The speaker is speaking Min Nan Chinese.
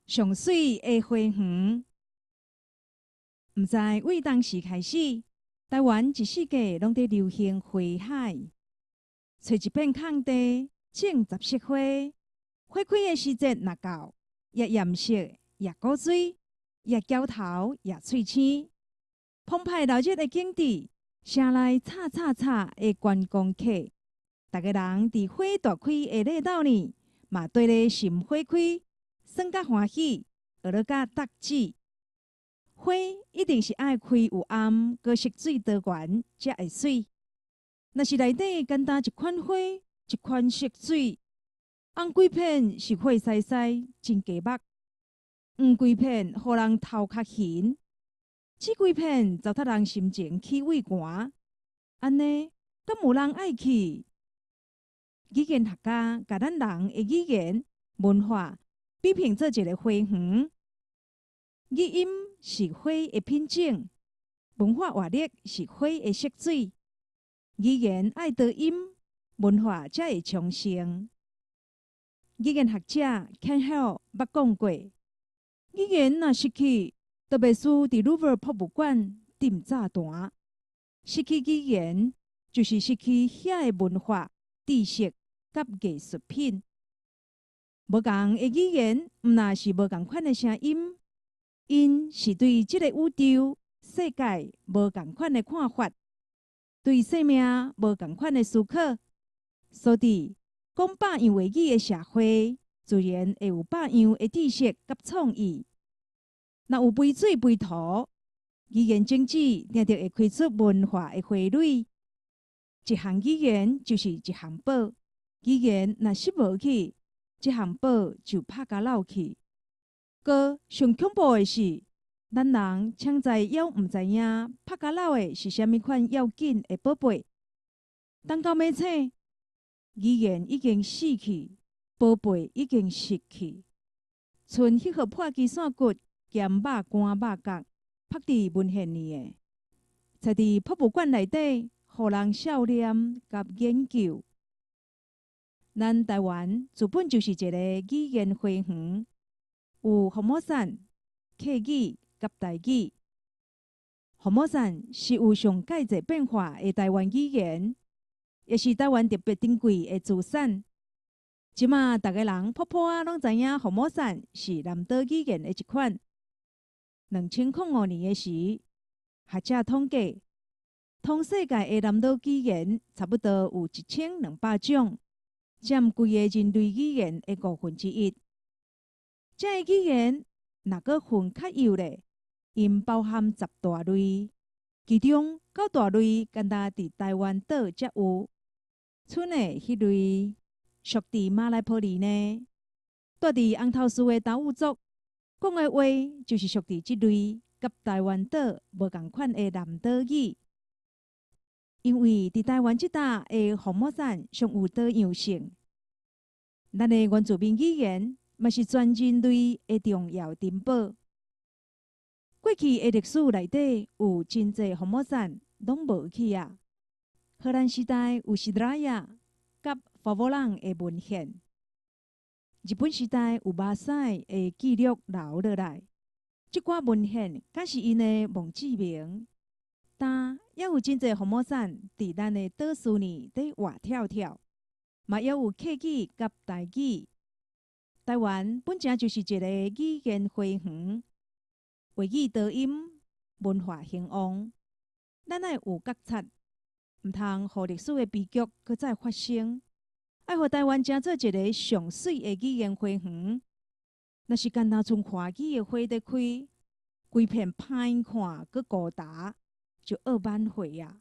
上媠的花園，毋知對佗時開始，台灣一四季攏佇流行花海，揣一片空地，種雜色花，花開的時節若到，也艷色，也古錐，也姣頭，也喙青，澎湃熱鬧的景致，城內吵吵吵的觀光客，逐家人佇花大開的禮斗呢，嘛綴咧尋花開，耍甲歡喜，學咧甲得志。花一定是愛開有暗，閣色水多元，才會媠。若是內底干焦一款花，一款色水，紅規片是血絲絲，真雞目；黃規片予人頭殼眩；紫規片糟蹋人心情起畏寒。按呢，敢有人愛去？語言學家共咱人的語言文化比拼做一个花園，語音是花的品種，文化活力是花的色水。語言愛多音，文化才會昌盛。語言學者肯赫捌講過，語言若失去，就袂輸佇魯弗博物館釘炸彈。失去語言，就是失去遐个文化、知識佮藝術品。無仝的語言，毋但是無仝款的聲音，𪜶是對這个宇宙世界無仝款的看法，對生命無仝款的思考。所以，講百樣話語的社會，自然會有百樣的知識佮創意。若有肥水肥土，語言種子定著會開出文化的花蕊。一項語言就是一項寶，語言若失無去，這項寶就拍共落去。閣上恐怖的是，咱人槍知猶毋知影，拍共落的是啥物款要緊的寶貝。等到欲醒，語言已經死去，寶貝已經失去。賰彼號破雞散骨兼肉乾肉角，曝佇文獻裡的，才佇博物館內底，予人笑念佮研究。咱台灣自本就是一个語言花園，有福摩薩、客語佮台語。福摩薩是有上蓋濟變化的台灣語言，也是台灣特別珍貴的資產。這馬逐家人普普仔攏知影福摩薩是南島語言的一款。2005年的時，學者統計，通世界的南島語言差不多有1200種，佔規个人類語言的1/5。這个語言若閣分較幼咧，𪜶包含十大類，其中九大類干焦佇台灣島才有。賰的彼類屬佇馬來婆里呢，住佇紅頭嶼的達悟族講的話，就是屬佇這類佮台灣島無仝款的南島語。因為佇台灣這搭的福摩薩上有多樣性，咱的原住民語言嘛是全人類的重要珍寶。過去的歷史內底有真濟福摩薩攏無去啊。荷蘭時代有西拉雅佮法沃朗的文獻，日本時代有巴西的記錄留落來，這寡文獻敢是𪜶的墓誌銘。但猶有真濟福摩薩佇咱的島嶼呢佇活跳跳，嘛猶有客語佮台語。台灣本正就是一个語言花園，話語多音，文化興旺。咱愛有覺察，毋通予歷史的悲劇閣再發生。愛予台灣成做一个上媠的語言花園。若是干焦賰華語的花佇開，規片歹看閣孤單，就惡挽回啊！